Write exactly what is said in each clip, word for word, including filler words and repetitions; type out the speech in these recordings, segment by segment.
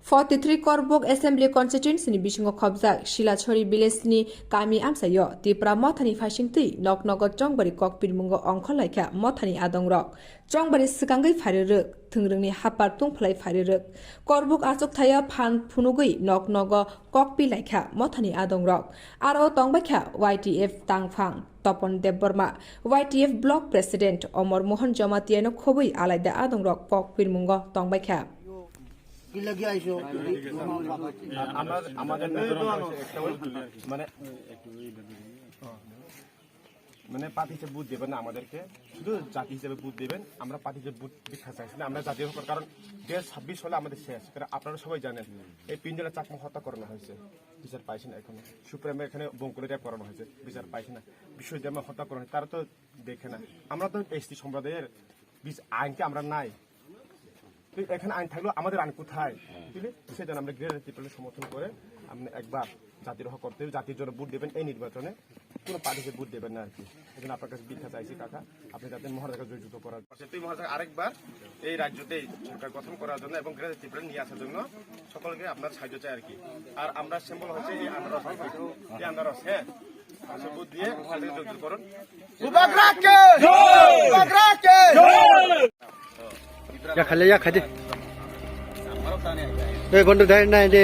Forty three Korbok Assembly Constituency ni bisingo khobjak Silachori village ni kami amchaio Tipra Mothani phaisingtwi nok nogo chongbari kok pirmungo ongkhor laikha Mothani adongrok. Chongbari swkangwi pharirwk, thwngrwngni hapar tungphlai pharirwk. Korbok achukthaya phan phunugwi nok nogo kokpi laikha Mothani adongrok. Aro tongbaikha Y T F tangphang Topon Debbarma, Y T F Block President Omor Mohan Jomatiano khobwi alaida adongrok kok pirmungo tongbaikha. আমরা আমাদের মেরুদণ্ড হচ্ছে একটা ওই মানে মানে পার্টি হিসেবে ভোট দেবেন না আমাদেরকে, শুধু জাতি হিসেবে ভোট দেবেন। আমরা পার্টি হিসেবে ভোট ভিক্ষা চাইছি না, আমরা জাতীয় হকর, কারণ দেড় ছাব্বিশ হলে আমাদের শেষ। কারণ আপনারা সবাই জানেন এই পিঞ্জলা চাকমা হত্যা করানো হয়েছে, বিচার পাইছে না এখনো। সুপ্রিমে এখানে বঙ্কুলে রেপ করানো হয়েছে, বিচার পাইছে না। বিশ্বজিৎ দেবকে হত্যা করানো হয়েছে, তারা তো দেখে না। আমরা তো এসটি সম্প্রদায়ের বিচ আইনকে আমরা নাই। তো এখানে আইন থাকলেও আমাদের আইন কোথায়? বুঝলে? সেজন্য আমরা গ্রেটার ত্রিপুরাকে সমর্থন করে আপনি একবার জাতির হক করতে হবে, জাতির জন্য ভোট দেবেন এই নির্বাচনে, কোনো পার্টিকে ভোট দেবেন না আর কি। এই জন্য আপনার কাছে ভিক্ষা চাইছি কাকা, আপনি যাতে মহারাজাকে জয়যুক্ত করার, তুই মহারাজা আরেকবার এই রাজ্যতে সরকার গঠন করার জন্য এবং গ্রেটার ত্রিপুরা নিয়ে আসার জন্য সকলকে আপনার সাহায্য চাই আর কি। আর আমরা সিম্বল হচ্ছে এই আনারস আর কি। এই আনারস, হ্যাঁ, পাঁচশো ভোট দিয়ে মহারাজাকে জয়যুক্ত করুন। Bubagrake! Bubagrake! Ya khale, ya khade. Eh, gonda dai nai de.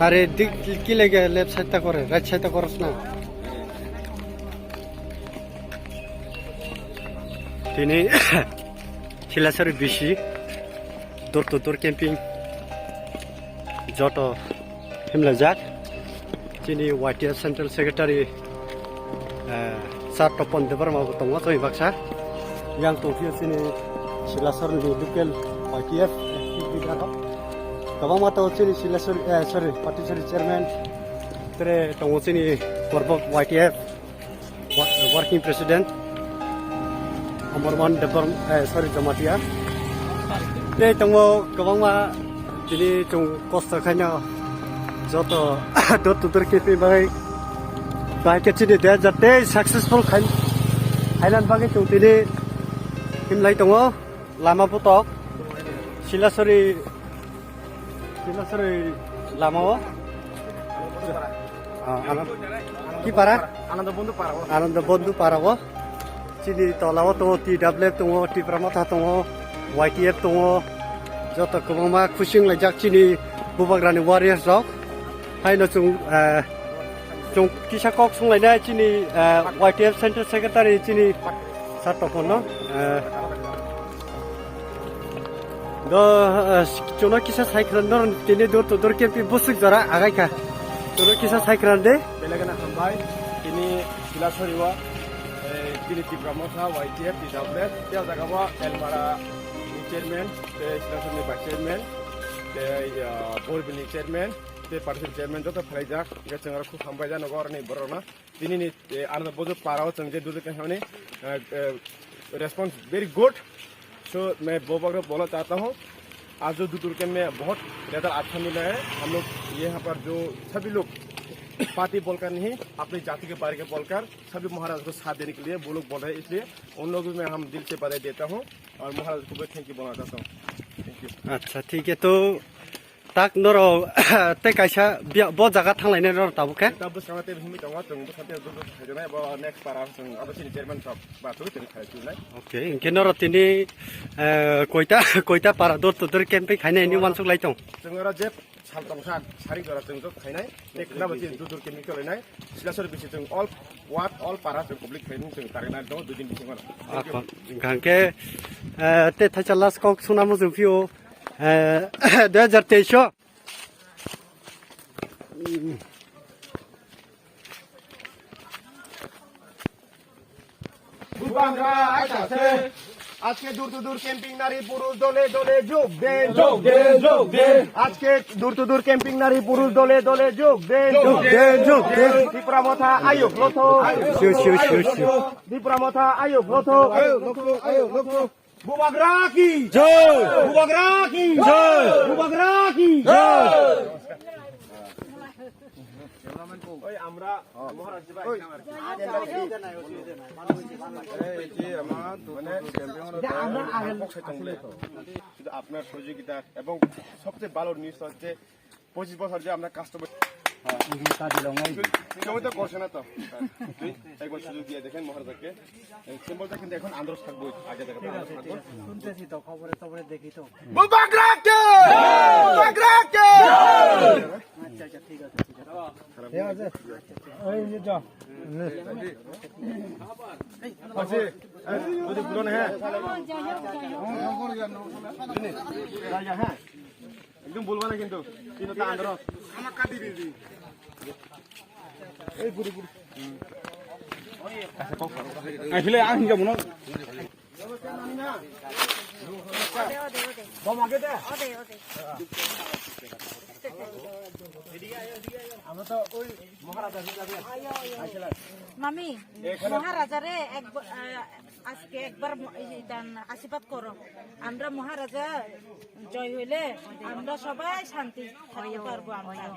Are dik ki lege left side ta kore, right side ta koros na. Tini Silasari bisi door to door camping joto himlajak. Chini Y T F Central Secretary, eh, Sir Topon Debbarma bo tongo choi baksa. Yang tongphio chini Silasarni local Y T F leader rok. Kwbangma tongo chini Silasari, eh, sorry, Patisari Chairman. Tere tongo chini Korbok Y T F. Wo-, working president Amar Mohan Debbarma, eh, sorry, Jamatia. Tei tongo kwbangma tini chwng kosto khaino joto door to door camping bagwi bahai khe chini dui hajar teis successful khai-, khailan bagwi chwng tini himlai tongo lama bwtok Silasari Silasari lama o. Ah, Anand-, ki para? Ananda Bondhu para o. Ananda Bondhu para o. Chini tola o tongo T W F tongo, Tipra Motha tongo, Y T F tongo. Joto kwbangma khusing laijak chini Bubagrani warriors rok. Haino chwng, eh, chwng kisa kok sunglainai chini, eh, Y T F Central Secretary chini Sir Topon no. Eh, Do, eh, chwngno kisa sai khwran, nor tini door to door camping bwswk jora agai kha. Chwngno kisa sai khwran de. Belai kheno hambai, tini Silasari o, eh, tini Tipra Motha, Y T F, T W F, tei o jaga o Elmara ni chairman, tei Silasari ni vice chairman, tei, ah, Borbil ni chairman, tei Parsi chairman joto phaijak. Hingke chwng aro khub hambai jano borok ni borok no. Tini ni, eh, Ananda Bondhu para o chwng je duduk khe hwnwi, eh, eh, response very good. So, मैं वो वक्त बोलना चाहता हूँ, आज जो दुदुर के में बहुत रिजल्ट अच्छा मिला है। हम लोग यहाँ पर जो सभी लोग पार्टी बोलकर नहीं, अपनी जाति के बारे के बोलकर सभी महाराज को साथ देने के लिए वो लोग बोल रहे हैं, इसलिए उन लोगों में हम दिल से बधाई देता हूँ और महाराज को भी थैंक यू बोलना चाहता हूँ। Thank you. Acha, thik hai, to Tak norok tei kaisa bia-, bo jaga thanglainai norok tabuk khe? Tabuk bwskango tei himwi tongo, chwng bwskango tei bwskango khaijana, abo next para chwng abo chini chairman rok ba chwng tini khai chwnai. Okay, hinkhe norok tini, eh, koita, koita para door to door camping khainai hinwi uansuk lai tong? Chwng oro je sal tongsa sari jora chwng jok khainai, tei khwna bo chini door to door camping cholainai, Silasari bisi chwng all ward, all para chwng complete khainai chwng target nai tongo dui din bisingo. Thank you. Ako, hinkhe, eh, tei thaisa last kok swnamo chwng phio. Eh, dui hajar teis o. Bubagra aisa se. আজকে দূর দূর ক্যাম্পিং নারী পুরুষ দলে দলে যোগ দেন। যোগ দেন, যোগ দেন। আজকে দূর দূর ক্যাম্পিং নারী পুরুষ দলে দলে যোগ দেন। যোগ দেন, যোগ দেন। ত্রিপুরা মথা আয়োগ লথো। শিও, শিও, শিও, শিও। ত্রিপুরা মথা আয়োগ লথো। আয়োগ লথো, আয়োগ লথো। Bubagra ki! Jai! Bubagra ki! Jai! Bubagra ki! Jai! ওই আমরা মহারাজ ভাই, এই যে আমার তো, মানে, তো ক্যাম্পে আমরা কম খাইতাম রে। শুধু আপনার সহযোগিতা এবং সবচেয়ে ভালো নিউজ হচ্ছে পঁচিশ বছর যে আমরা কাস্টমার, কেউ তো করছে না তো। তুই একবার সুযোগ দিয়ে দেখেন মহারাজাকে। এই সিম্বলটা কিন্তু এখন আন্দাজ থাকবো, আগে দেখা আন্দাজ থাকবো। শুনতেছি তো, খবরে টবরে দেখি তো। মুবারক! মুবারক! আচ্ছা, আচ্ছা, ঠিক আছে, ঠিক আছে। ঠিক আছে। এই যে যা। আছে। এই, ওই যে পুরনো, হ্যাঁ। যা, যা, হ্যাঁ। একদম ভুলবা না কিন্তু। কিন্তু তা আন্দাজ। আমার কাটি দিবি। এই পুরি, পুরি। আসলে আমি যাবো না। মামি, মহারাজারে এক ব-, আহ, আজকে একবার ম-, এই দান আশীর্বাদ করো। আমরা মহারাজা জয় হইলে আমরা সবাই শান্তি থাকতে পারবো আমরা।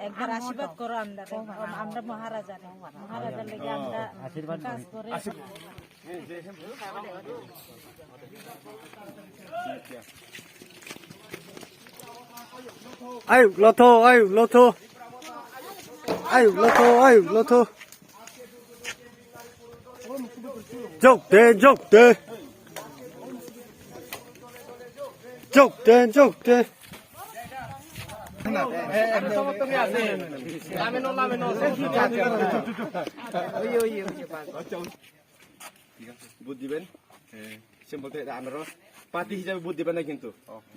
একবার আশীর্বাদ করো আমরা, আমরা মহারাজারে। মহারাজার লেগে আমরা আশীর্বাদ কাজ করি। Ayo, lotho, ayo, lotho. Ayo, lotho, ayo, lotho. Jok de, jok de. Jok de, jok de. Vote দিবেন। সিম্বল তো এটা আনারস। পার্টি হিসাবে ভোট দিবেন না কিন্তু।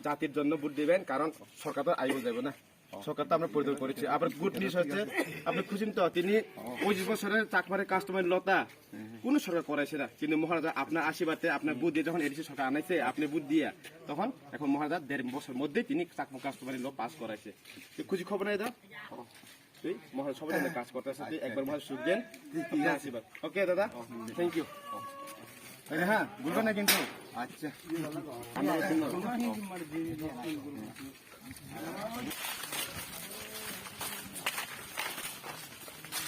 জাতির জন্য ভোট দিবেন, কারণ সরকার তো আইবো যাইবো না। সরকার তো আমরা পরিবর্তন করেছি। আবার গুড নিউজ হচ্ছে, আপনি খুশি তো? তিনি পঁচিশ বছরের চাকমারে কাস্টমার লতা কোনো সরকার করাইছে না, কিন্তু মহারাজা আপনার আশীর্বাদে, আপনার ভোট দিয়ে যখন এডিসি সরকার আনাইছে, আপনি ভোট দিয়ে, তখন এখন মহারাজা দেড় বছর মধ্যে তিনি চাকমা কাস্টমারি ল পাস করাইছে। তো খুশি খবর নাই তো? তুই মহারাজ সবাই মিলে কাজ করতে আসে, তুই একবার মহারাজ সুখ দেন। আপনার আশীর্বাদ। ওকে দাদা, থ্যাংক ইউ। হ্যাঁ, ভুলবেন না কিন্তু। আচ্ছা।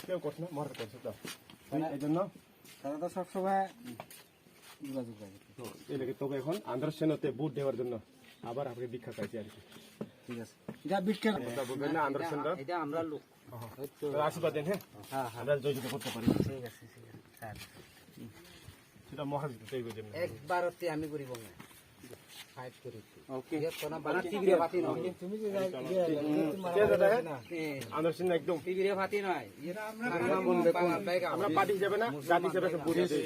কেউ করছে না, মহারাজ করছে তো। এই জন্য তারা তো সবসময় যোগাযোগ রাখে। তো এই লাগে তোকে এখন আন্দার সেনাতে ভোট দেওয়ার জন্য আবার আপনাকে ভিক্ষা চাইছি আর কি। ঠিক আছে। যা ভিক্ষা। কথা বলবেন না, আন্দার সেনা। এটা আমরা লোক। তো আশীর্বাদ দেন, হ্যাঁ? হ্যাঁ, হ্যাঁ। আমরা জয় জয় করতে পারি। ঠিক আছে, ঠিক আছে। স্যার। সেটা মহারাজ তৈরি করে দেবেন। একবারতে আমি করিব না। ফাইট করি। ওকে। ইয়ে তো না, বানা টিভিরে বাতি না। তুমি যে যাই, ইয়ে, তুমি মারা কে দাদা? এ। আন্দার সেনা একদম। টিভিরে বাতি নয়। ইয়ে আমরা বাংলা কোন, কোন? আমরা পার্টি হিসাবে না, জাতি হিসাবে সব বুঝে দিই।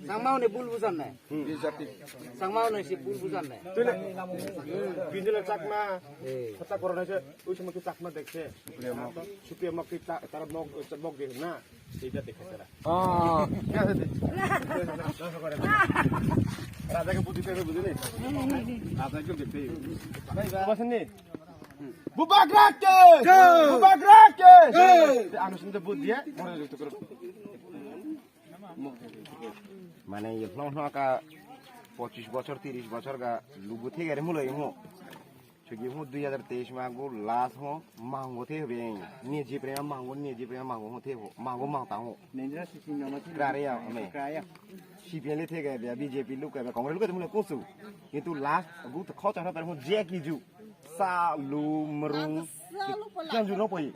চাংমাও নে ভুল বুঝার নাই। হুম। চাংমাও নে সে ভুল বুঝার নাই। তুই না, বিন্দুলা চাকমা, এই। হত্যা করা হয়েছে, ওই সময় কি চাকমা দেখছে? সুপ্রিয়া মগ। সুপ্রিয়া মগ কি চা-, তারা মগ, মগ দেখে না? এইটা দেখে তারা। ও। ঠিক আছে, দে। ধ্বংস করে দে। রাজাকে বুদ্ধি দেবে, বুঝলি? রাজাকে দেখতেই হবে। বুঝছেন নি? মুবারক কে! জয়! মুবারক কে! জয়! আমি শুনতে বুদ্ধি দিয়ে মনে যুক্ত করব। Mane ye phano phano ka পঁচিশ বছর, তিরিশ বছর ga lugu thegare mulai mo. Chugi mo দুই হাজার তেইশ ma go last ho mango the be. Ni jipre mango, ni jipre mango ho the ho. Mango mang ta ho. Nendra sisi nama ti. Krare ya me. Kraya. C P M le thegare be, B J P luka be, Congress luka mulai kosu. Kintu last go to khocha na mo je ki ju. Sa lu mrung. Kan ju no poi.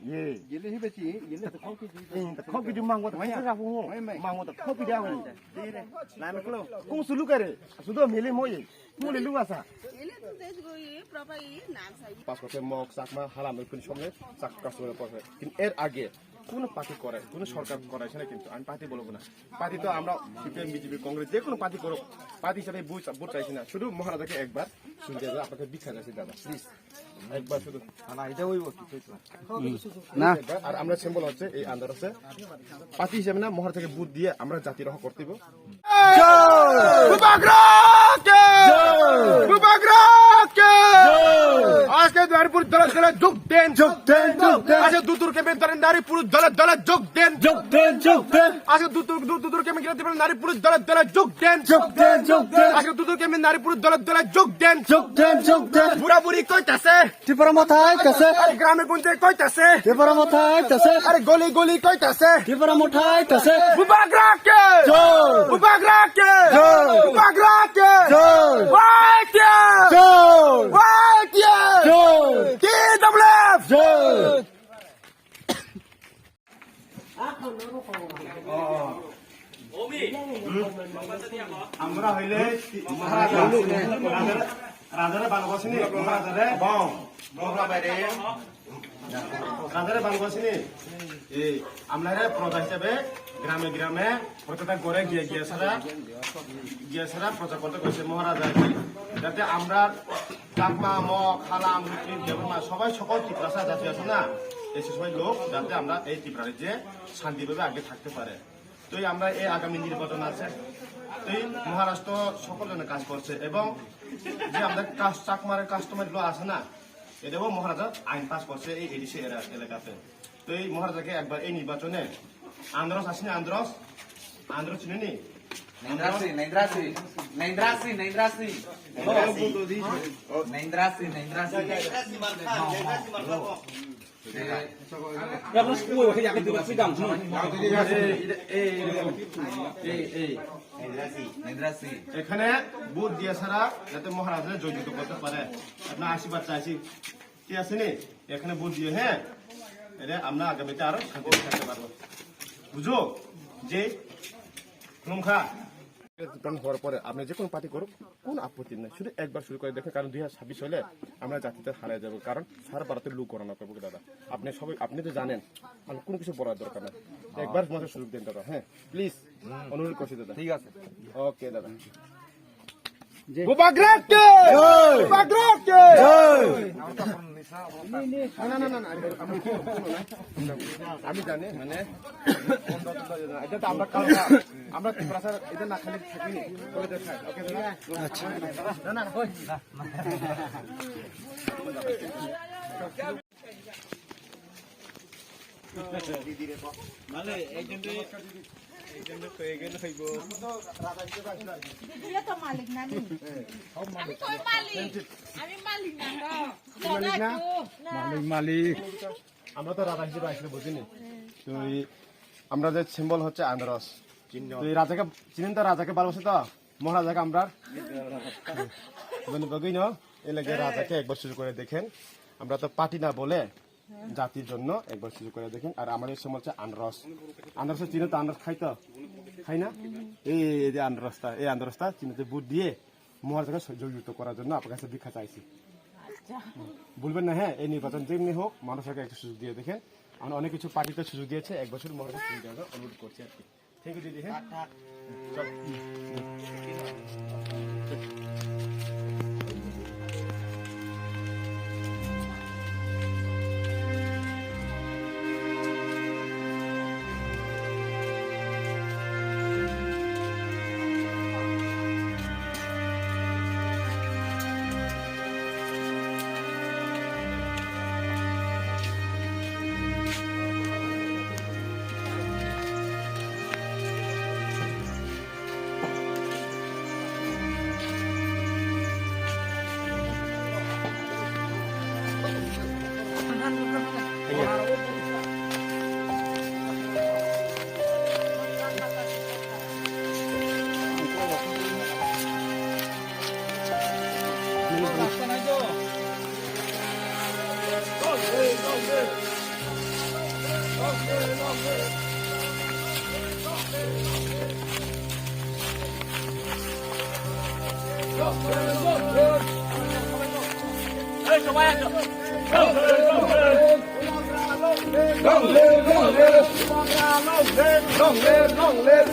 Ye. Yele hi beti, yele to khau ki ju. Eh, to khau ki ju mango to mai sa hu. Mai, mai. Mango to khau ki ja hu. Tere, lami klo. Kung sulu kare. Sudo mele mo ye. Mole lu asa. Yele to dej go ye, prapa ye, nam sa ye. Pas kote mok, sakma, halam, kun somle, sak kasore pore. Kin er age. কোনো পার্টি করে, কোনো সরকার করাইছে না কিন্তু, আমি পার্টি বলবো না। পার্টি তো আমরা সিপিএম, বিজেপি, কংগ্রেস, যে কোনো পার্টি করুক, পার্টি হিসাবে ভোট, ভোট চাইছি না। শুধু মহারাজাকে একবার শুনতে হবে, আপনাকে ভিক্ষা চাইছি দাদা, প্লিজ। একবার শুধু। না, না, এটা হইব কি, ঠিক না। একবার। আর আমরা সিম্বল হচ্ছে এই আন্দার হচ্ছে পার্টি হিসাবে না, মহারাজাকে ভোট দিয়ে আমরা জাতি রক্ষা করতে হবে। জয়! মুবারক কে! জয়! মুবারক কে! জয়! আজকে দুয়ারপুর দরজ যোগ দেন, যোগ দেন, যোগ দেন। আজকে দুতুর ক্যাম্পে তারা নারী পুরুষ দলে দলে যোগ দেন, যোগ দেন, যোগ দেন। আজকে দুতুর, দু-, দুতুর ক্যাম্পে তারা নারী পুরুষ দলে দলে যোগ দেন, যোগ দেন, যোগ দেন। আজকে দুতুর ক্যাম্পে নারী পুরুষ দলে দলে যোগ দেন, যোগ দেন, যোগ দেন। বুড়া বুড়ি কইতাছে, ত্রিপুরা মথা আইতাছে। আরে গ্রামে গঞ্জে কইতাছে। ত্রিপুরা মথা আইতাছে। আরে গলি গলি কইতাছে। ত্রিপুরা মথা আইতাছে। বুবাগ্রাকে। জয়। বুবাগ্রাকে। জয়। বুবাগ্রাকে। জয়। ওয়াইটিয়া। জয়। ওয়াইটিয়া। জয়। টিডব্লিউএফ। জয়। আমরা হইলে মহারাজা, রাজারে, রাজারে ভালোবাসিনি, মহারাজারে, রাজারে ভালোবাসিনি। এই আমরা প্রজা হিসাবে গ্রামে গ্রামে প্রত্যেকটা ঘরে গিয়ে গিয়ে সারা, গিয়ে সারা প্রচার করতে কইছে মহারাজা আর কি। যাতে আমরা চাকমা, মগ, হালাম, মুসলিম, দেবর্মা সবাই সকল তিপ্রাসা জাতি আছে না, এই সবাই লোক যাতে আমরা এই ত্রিপুরা রাজ্যে শান্তিভাবে আগে থাকতে পারে। তো এই আমরা এই আগামী নির্বাচন আছে, তো এই মহারাষ্ট্র সকল জনে কাজ করছে এবং যে আমাদের কাস-, চাকমার কাস্টমার ল আছে না, এটাও মহারাজা আইন পাস করছে এই এডিসি এরা-, এলাকাতে। তো এই মহারাজাকে একবার এই নির্বাচনে আন্দ্রস আসেনি, আন্দ্রস, আন্দ্রস চিনেনি? Naindrasi, Naindrasi, Naindrasi, Naindrasi. Naindrasi, Naindrasi. Naindrasi. এখানে ভোট দিয়ে ছাড়া যাতে মহারাজা জয়যুক্ত করতে পারে, আপনার আশীর্বাদ চাইছি, ঠিক আছে নি? এখানে ভোট দিয়ে, হ্যাঁ, এটা আমরা আগামীতে আরো শান্তি থাকতে পারবো, বুঝো? যে খুলুমখা। নির্বাচন হওয়ার পরে আপনি যে কোনো পার্টি করুক, কোনো আপত্তি নেই, শুধু একবার শুরু করে দেখেন, কারণ দুই হাজার ছাব্বিশ হলে আমরা জাতিতে হারিয়ে যাবো, কারণ সারা ভারতের লোক গণনা করবো দাদা। আপনি সবাই, আপনি তো জানেন, আমি কোনো কিছু বলার দরকার নেই, একবার মাত্র সুযোগ দেন দাদা। হ্যাঁ, প্লিজ, অনুরোধ করছি দাদা। ঠিক আছে। ওকে দাদা। বুবাগ্রাকে! জয়! বুবাগ্রাকে! জয়! না, না, না, না, আমি, আমি জানি, মানে, এটা তো আমরা কালকা, আমরা ত্রিপুরা স্যার, এটা না খালি থাকিনি, করে দেখায়। ওকে, দাদা? আচ্ছা। না, না, না, ওই। মানে, একজনরে, একজনরে কয়ে গেলে হইব। দিদিয়ে তো মালিক নানি। আমি তো মালিক। আমি মালিক না, না। মালিক না? মালিক, মালিক। আমরা তো রাজা হিসেবে আসলে বুঝিনি। তো এই আমরা যে সিম্বল হচ্ছে আনারস। চিহ্ন। তো এই রাজাকে চিনেন তো, রাজাকে ভালোবাসে তো? মহারাজাকে আমরা। মানে, বগই ন, এর লাগে রাজাকে একবার সুযোগ করে দেখেন। আমরা তো পার্টি না বলে জাতির জন্য একবার সুযোগ করে দেখেন। আর আমাদের সময় হচ্ছে আনারস। আনারস চিনো তো, আনারস খাই তো? খাই না? এই, এই যে আনারসটা, এই আনারসটা চিহ্নতে ভোট দিয়ে মহারাজাকে জয়যুক্ত করার জন্য আপনার কাছে ভিক্ষা চাইছি। আচ্ছা। ভুলবেন না, হ্যাঁ, এই নির্বাচন যেমনি হোক, মানুষকে একটা সুযোগ দিয়ে দেখেন। আমরা অনেক কিছু পার্টিতে সুযোগ দিয়েছে, এক বছর মহারাজা সুযোগ দেওয়ার জন্য অনুরোধ করছি আর কি। Thank you, দিদি, হ্যাঁ? চল।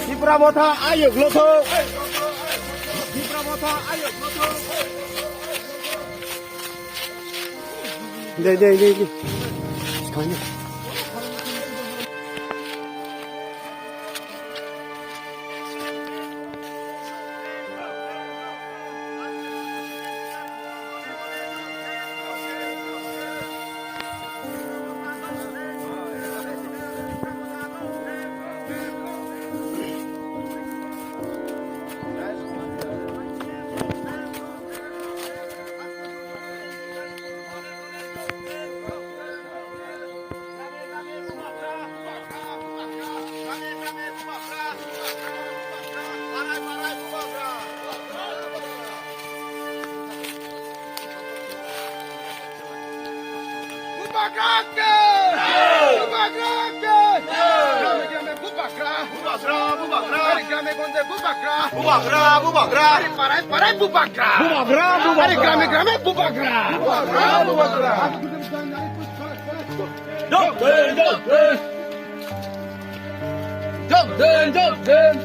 Tipra Motha ayuk lothok. Tipra Motha ayuk lothok. Dei, dei, dei, dei. Bubagra ke! Bubagra ke! Grame grame bubagra! Bubagra, bubagra! Hari grame gonje bubagra! Bubagra, bubagra! Hari parai parai bubagra! Bubagra, bubagra! Hari grame grame bubagra! Bubagra, bubagra! Jok den, jok den! Jok den, jok den!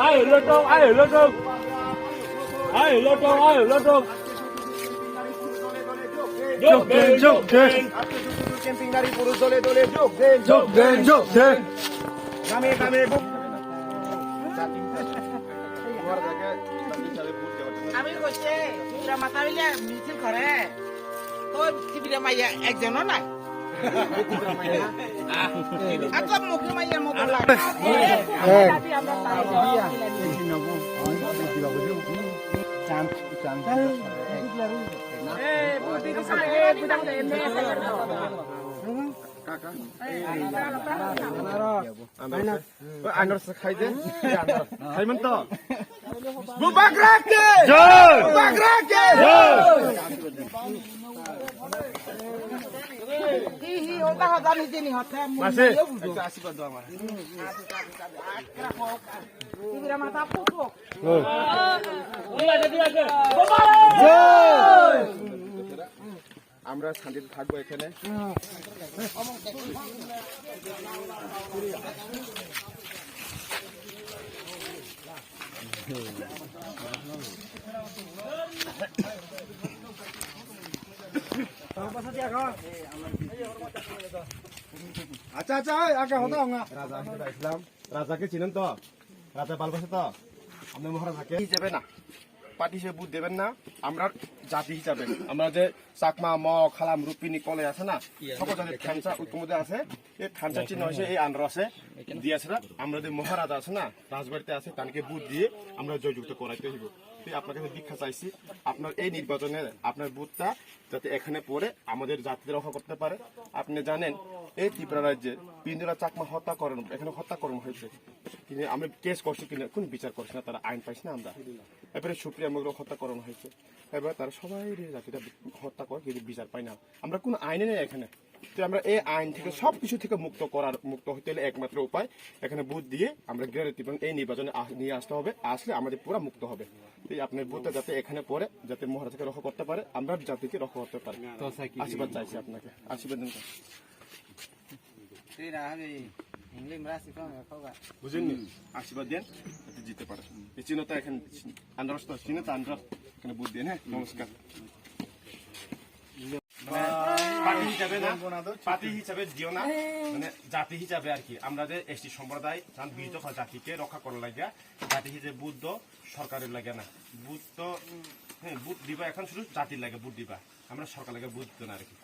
Ayo lotong, ayo lotong. Ayo lotong, ayo lotong. Jok den, jok den. Camping gari purus dole dole jok den. Jok den, jok den. Grame grame buk. আমি কইছে, তোরা মাথা হইলে মিছিল করে। তো শিবিরে মাইয়া একজনও নাই। আচ্ছা, মুখে মাইয়া মতো লাগে। এই। আমরা তাই চান, চান। এ, বুদ্ধি তো সারা এরা দিতাম দে, এমনি এসে করতো। Kaká. Anaros. Oi, anaros khai de. Anaros. Khai man to. Bubagra ke! Jai! Bubagra ke! Jai! Hi, hi, ota hoda ni jeni hota. Mase. Ekta asirwad do amar. Tibira mata pupuk. Jai! আমরা শান্তিতে থাকবো এখানে। আচ্ছা, আচ্ছা, এই, আগে হতো না। রাজা হিসেবে আসলাম। রাজাকে চিনেন তো? রাজা ভালোবাসে তো? আপনি মহারাজাকে হিসেবে না। পার্টি হিসেবে ভোট দেবেন না, আমরা জাতি হিসাবে, আমরা যে চাকমা, মগ, হালাম, রুপিনি, কলে আছে না, সকল জাতির থানচা ঐক্যমধ্যে আছে। এই থানচা চিহ্ন হচ্ছে এই আনারসে দিয়েছে না, আমরা যে মহারাজা আছে না, রাজবাড়িতে আছে, তাকে ভোট দিয়ে আমরা জয়যুক্ত করাইতে হইব। তো আপনার কাছে ভিক্ষা চাইছি, আপনার এই নির্বাচনে আপনার ভোটটা যাতে এখানে পড়ে আমাদের জাতিকে রক্ষা করতে পারে। আপনি জানেন, এই ত্রিপুরা রাজ্যে পিন্দুরা চাকমা হত্যাকরণ, এখানে হত্যাকরণ হয়েছে, কিন্তু আমরা কেস করছি, কিন্তু কোনো বিচার করছে না, তারা আইন পাইছে না। আমরা এবারে সুপ্রিয়া মগর হত্যা করানো হয়েছে। এবার তারা সবাই জাতিটা হত্যা করে, কিন্তু বিচার পায় না। আমরা কোনো আইনে নেই এখানে। তো আমরা এই আইন থেকে, সব কিছু থেকে মুক্ত করার, মুক্ত হতে হলে একমাত্র উপায় এখানে ভোট দিয়ে আমরা গ্রেটার ত্রিপুরা এই নির্বাচনে আস-, নিয়ে আসতে হবে। আসলে আমাদের পুরা মুক্ত হবে। তো এই আপনার ভোটটা যাতে এখানে পড়ে, যাতে মহারাজাকে রক্ষা করতে পারে, আমরা জাতিকে রক্ষা করতে পারে। তো স্যার, কি আশীর্বাদ চাইছি আপনাকে, আশীর্বাদ দিন। Tira hagi, English mera sikang ya kau ga. বুঝেননি? আশীর্বাদ দেন, যাতে জিততে পারে। এই চিহ্নটা এখানে আনারস তো, চিহ্নটা আনারস। এখানে ভোট দেন, হ্যাঁ? নমস্কার। মানে, পার্টি হিসাবে না, পার্টি হিসাবে দিও না, মানে, জাতি হিসাবে আর কি। আমরা যে এসটি সম্প্রদায়, তার বিশ দফা জাতিকে রক্ষা করার লাগে, জাতি হিসেবে ভোট দাও, সরকারের লাগে না। ভোট তো, হ্যাঁ, ভোট দিবা, এখন শুধু জাতির লাগে ভোট দিবা। আমরা সরকার লাগে ভোট দিত না আর কি।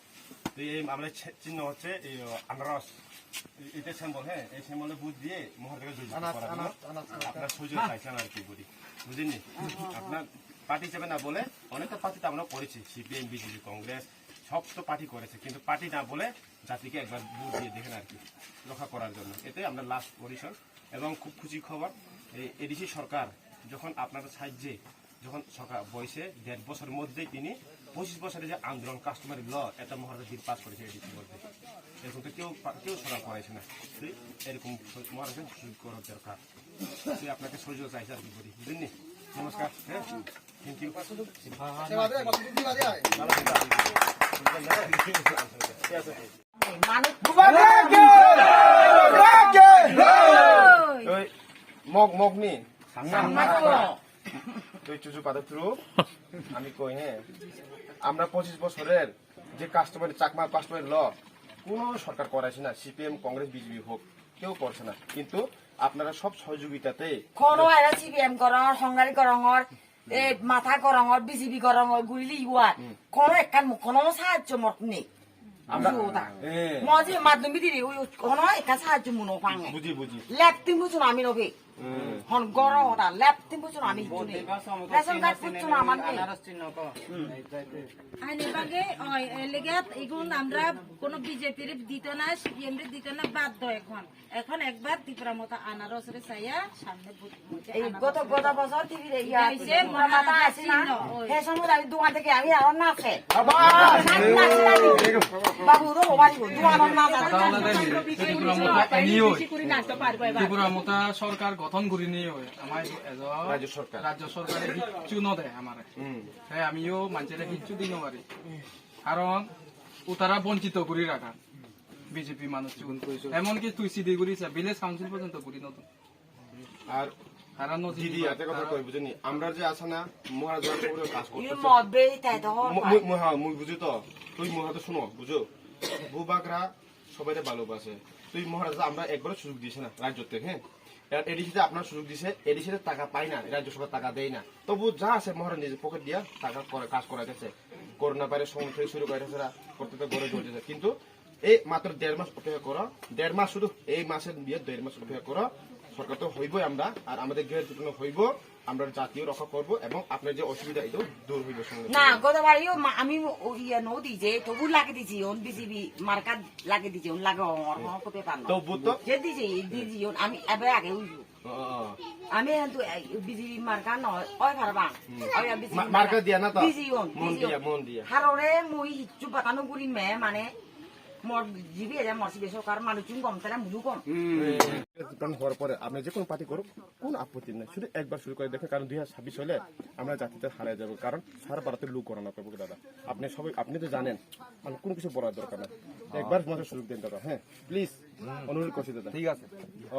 তো এই আমরা চি-, চিহ্ন হচ্ছে এই, ও, আনারস। এ-, এটা সিম্বল, হ্যাঁ, এই সিম্বলে ভোট দিয়ে মহারাজাকে জয়যুক্ত আনারস, করার জন্য আনারস, আনারস, আনারস। আপনার সহযোগিতা চাইছিলাম আর কি, বুঝি? বুঝেননি? আপনার পার্টি হিসেবে না বলে অনেকটা পার্টি তো আমরা করেছি, সিপিএম, বিজেপি, কংগ্রেস, সব তো পার্টি করেছে, কিন্তু পার্টি না বলে জাতিকে একবার ভোট দিয়ে দেখেন আর কি, রক্ষা করার জন্য। এটাই আমরা লাস্ট পরিসর এবং খুব খুশি খবর, এই এডিসি সরকার যখন আপনাদের সাহায্যে যখন সরকার বয়সে দেড় বছরের মধ্যেই তিনি পঁচিশ বছরের যে আন্দোলন কাস্টমারি ল, এটা মহারাজা বিল পাস করেছে এডিসির মধ্যে। এরকম তো কেউ পা-, কেউ সরকার করাইছে না। তো এরকম মহারাজা সুযোগ করার দরকার। তো আপনাকে সহযোগিতা চাইছে আর কি বলি, বুঝলেন নি? নমস্কার, হ্যাঁ? Thank you। ভালো থাকবেন। ঠিক আছে। Bubagra ke! Bubagra ke! Oi, mok, mok ni. Sangma. Tui chuchu pada turu. Ami koi he. Amra pochish bosorer je customary, Chakma customary law, kuno sorkar koraise na, C P M, Congress, B J P hok, keu korse na. Kintu apnara sob sohojogita tei. Kono era C P M gorongor, Hongari gorongor, e matha gorongor, B J P gorongor, gurili yuar. Kono ekkan mu-, kono sahajjo mot nei. Amra, bujo da. Moji madhyamik diri, ui, ui, kono ekkan sahajjo muno pange. Buji, buji. Left team bujo na ami no be. Hon goro hoda, left team bujo na ami hichu nei. Ration card bujo na amar nei. Ani bage, oi, elegat, igun amra kono B J P re dito na, C P M re dito na, bad do ekhon. Ekhon ekbar Tipra Motha anaros re chaya, samne bud-, mote ei anaros goto, re goto chaya. Bosor T V re iya, Jaise Tipra Motha Maharaja ase na? Chinno, oi. He somoy ami dogan theke ami aro na khe. Abas! Na, na, na, na. Babu ro bari bo, dogan na ja. Tipra Motha eni oi. Tipra Motha sorkar gothon guri ni oi. Amai ejo Rajya sorkar. Rajya sorkare hichu no de amare. Hmm. He amiyo manjere hichu di no pari. Karon utara bonchito guri rakha. B J P manuj chun. Emonki tui sidi guri sa, village council porjonto guri nw ton. Ar tara nw didi, jini ate kotha koi bujini. Amra je asa na, Maharaja pore kaj korte. Iu mo bei tai to hor mo-, pai. Mo-, mo-, ha, mui buji to. Tui Maharaja suno, bujo. Bubagra sobaire bhalobase. Tui Maharaja amra ekbaro sujog dise na, rajyotte, he? Ar A D C te apnar sujog dise, A D C te taka pai na, rajya sorkar taka dei na. Tobu ja ase Maharaja nije pocket diya taka kore, kaj korai dese. Corona virus somoi thei suru korai dese, protteka ghore jolse. Kintu এই মাত্র দেড় মাস অপেক্ষা করো, দেড় মাস শুধু, এই মাসের বিয়ে দেড় মাস অপেক্ষা করো, সরকার তো হইবই আমরা, আর আমাদের গ্যারান্টি পূরণ হইব, আমরা জাতীয় রক্ষা করব এবং আপনার যে অসুবিধা এটাও দূর হইব সঙ্গে না, সঙ্গে। গতবারও মা-, আমি ও ইয়ে নো দিছে, তবু লাগে দিছি, অন বিজেপি মার্কা লাগে দিছি, অন লাগে, অন অর কোনো পেপার না। তবু তো যে দিছি, দিছি, অন আমি এবার আগে উঠবো। অ, অ, অ। আমি কিন্তু এই বিজেপি মার্কা নয়, ওই পারবা। হুম। ওই বিজেপি মা-, মার্কা মার্কা দিয়া না তো? বিজেপি অন, মন বিজেপি দিয়া, অন। মন দিয়া। হাররে মুই হিচ্ছু বাতানো গুরি মে, মানে, মোর জিবি এজা মোর সিবে সরকার মানু চুন গম তারা মুলু গম। হুম। এই, হওয়ার পরে আপনি যে কোনো পার্টি করুক, কোনো আপত্তি নেই। শুধু একবার শুরু করে দেখেন, কারণ দুই হাজার ছাব্বিশ হলে আমরা জাতিতে হারিয়ে যাবো, কারণ সারা ভারতের লোক গণনা করবো দাদা। আপনি সবাই, আপনি তো জানেন, আমি কোনো কিছু বলার দরকার না। একবার মতো সুযোগ দেন দাদা, হ্যাঁ, প্লিজ, অনুরোধ করছি দাদা। ঠিক আছে।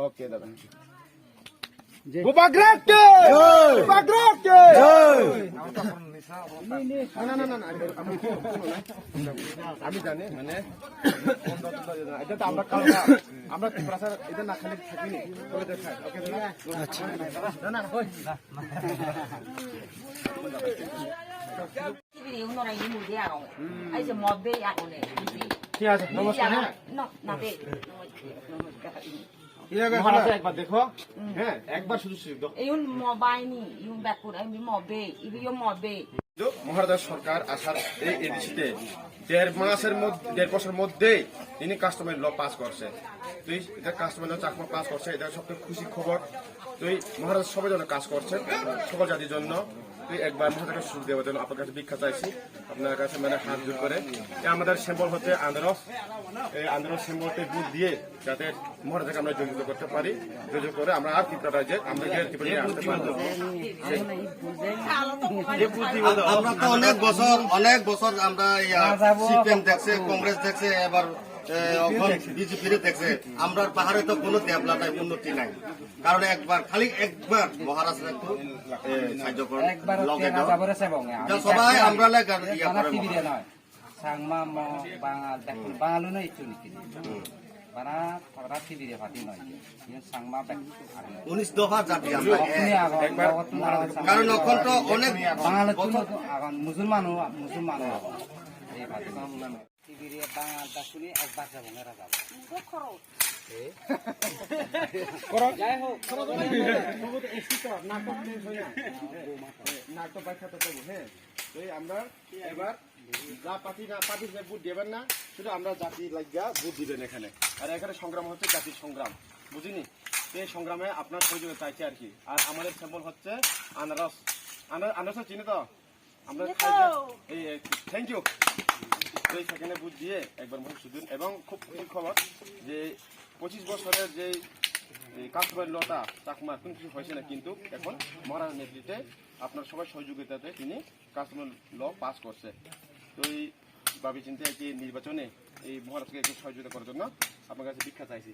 ওকে দাদা। Bubagra ke! Jai! Bubagra ke! Jai! না, না, না, না, না, আমি, আমি জানি, মানে, এটা তো আমরা কালকে, আমরা ত্রিপুরা স্যার, এটা না খেলে থাকিনি। ওকে, স্যার, ওকে, স্যার। আচ্ছা। না, না, ওই। Sibiri unora ini mudi ago. Aise mode ago ne. ঠিক আছে, নমস্কার, হ্যাঁ। No, na be. মহারাজ একবার দেখো। হ্যাঁ, একবার শুধু সুযোগ দাও। Iyun mo bai ni, iyun bakur, iyun mo be, ibi yo mo be. কিন্তু মহারাজার সরকার আসার এই এডিসিতে দেড় মাসের মধ্যে, দেড় বছর মধ্যেই তিনি কাস্টমারি ল পাস করছে। তুই এটা কাস্টমারি ল চাকমা পাস করছে, এটা সবচেয়ে খুশি খবর। তুই মহারাজ সবাই জন্য কাজ করছে, সকল জাতির জন্য। তুই একবার মহারাজকে সুযোগ দেওয়ার জন্য আপনার কাছে ভিক্ষা চাইছি, আপনার কাছে মানে হাত জোর করে। এ আমাদের সিম্বল হচ্ছে আনারস, এই আনারস সিম্বলতে ভোট দিয়ে যাতে মহারাজাকে আমরা জয়যুক্ত করতে পারি, জয়যুক্ত করে আমরা আর ত্রিপুরা রাজ্যে আমরা যে ত্রিপুরা নিয়ে আসতে পারবো। আমরা তো অনেক বছর, অনেক বছর আমরা ইয়া সিপিএম দেখছে, কংগ্রেস দেখছে, এবার এ, এখন বিজেপি রে দেখছে, আমরার পাহাড়ে তো কোনো ডেভেলপ নাই, উন্নতি নাই। কারণ একবার, খালি একবার মহারাজরা একটু, এ, সাহায্য করেন, একবার লগে হচ্ছে দাও। রাজা বলেছে এবং আমি যা সবাই দেখছি, আমরা লেগে ইয়া তারা করে টিভি রে মহারাজ। নয়। সাংমা, ম, বাঙাল, দেখুন, হুম। বাঙালি নয় একটু নীতি নেই। হুম। বানা তারা টিভি রে ফাটি নয়। ইয়ে সাংমা দেখুন, আগে। উনিশ দফা জাতি আমরা, অখনে এক। আগে, একবার অত না মহারাজ সাংমা কারণ অখন তো অনেক বাঙালি বছর তুই আগে, মুসলমানও, মুসলমানও আগে। এই ফাটি। Tibire Bangal da suni ekbar jabo nera jabo. Nungkhe khoro. Khoro? Jai hok, khoro to nai. Khoro to esi to, নাটক শেষ হয় না। নাটক ব্যাখ্যা তো দেবো, হ্যাঁ। তো এই আমরা এবার যা পার্টি না, পার্টি হিসেবে ভোট দেবেন না, শুধু আমরা জাতি লাগিয়া ভোট দিবেন এখানে। আর এখানে সংগ্রাম হচ্ছে জাতির সংগ্রাম, বুঝিনি? এই সংগ্রামে আপনার সহযোগিতা চাইছে আর কি। আর আমাদের সিম্বল হচ্ছে আনারস। আনার-, আনারস চিনি তো? আমরা চিনি খাই তো। যে, এই, এই, thank you। তো এই সেখানে ভোট দিয়ে একবার মনে সুদিন এবং খুব খুশির খবর যে পঁচিশ বছরের যে এই কাস্টমারি লতা চাকমা কোনো কিছু হয়েছে না, কিন্তু এখন মহারাজার নেতৃত্বে আপনার সবার সহযোগিতাতে তিনি কাস্টমারি ল পাস করছে। তো এই ভাবি চিন্তে কি নির্বাচনে এই মহারাষ্ট্রকে একটু সহযোগিতা করার জন্য আপনার কাছে ভিক্ষা চাইছি।